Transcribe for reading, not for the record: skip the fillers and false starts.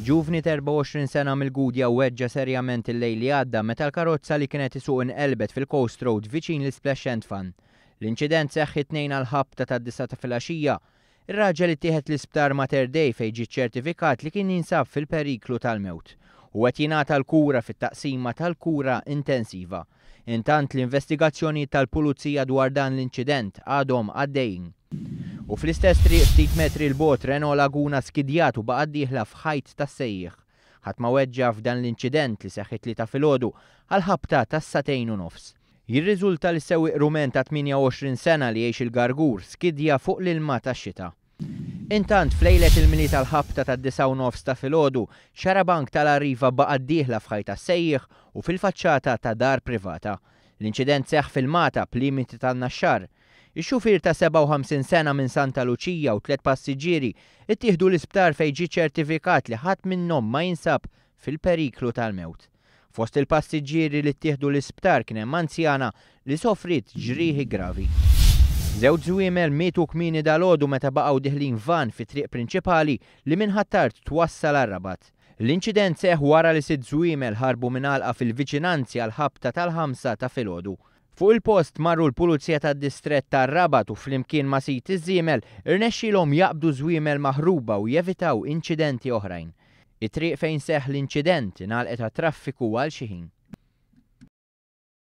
Ġuvni ta' 24 sena mill-Gudja weġġa' serjament il-lejl li għadda meta l-karozza li kien qed isuq inqelbet fil-Coast Road viċin l-Isplash and Fun. L-inċident seħħ it-Tnejn għall-ħabta tad-disgħa ta' filgħaxija. Ir-raġel ittieħed l-Isptar Mater Dei fejn ġie ċċertifikat li kien jinsab fil-periklu tal-mewt. Hu qed jingħata l-kura fit-taqsima tal-kura intensiva. Intant l-investigazzjonijiet tal-Pulizija dwar dan l-inċident għadhom għaddejjin. U fl-istess triq ftit metri 'l bogħod Renault Laguna skidjat u baqgħet dieħla f'ħajt tas-sejjieħ. Ħadd ma weġġa' f'dan l-inċident li seħħ it-Tlieta filgħodu għall-ħabta tas-sagħtejn u nofs. Jirriżulta li sewwieq Rumen ta' 28 sena li jgħix il-Gargur skidja fuq l-ilma tax-xita. Intant, f'lejlet il-Milied għall-ħabta tad-disgħa u nofs ta' filgħodu, xarabank tal-Arriva baqgħet dieħla f'ħajt tas-sejjieħ u fil-faċċata ta' dar privata. L-inċident seħħ fil-Magħtab, limiti tan-Naxxar. Ix-xufier ta' 57 sena minn Santa Luċija u tlett passiġġieri ttieħdu l-isptar fejn ġie ċertifikat li ħadd minnhom ma jinsab fil-periklu tal-mewt. Fost il-passiġġieri li ttieħdu l-isptar kien hemm anzjana li sofriet ġrieħi gravi. Żewġ żwiemel mietu kmieni dalgħodu meta baqgħu diħlin f'van fi triq prinċipali li minn Ħ'Attard twassal għar-Rabat. L-inċident seħħ wara li sitt żwiemel ħarbu minn għalqa fil-viċinanzi għall-ħabta tal-ħamsa ta' filgħodu. Fuq il-post marru l-Pulizija tad-Distrett tar-Rabat u flimkien ma' sid iż-żiemel irnexxielhom jaqbdu żwiemel maħruba u jevitaw inċidenti oħrajn. It-triq fejn seħħ l-inċident ingħalqet għat-traffiku għal xi ħin.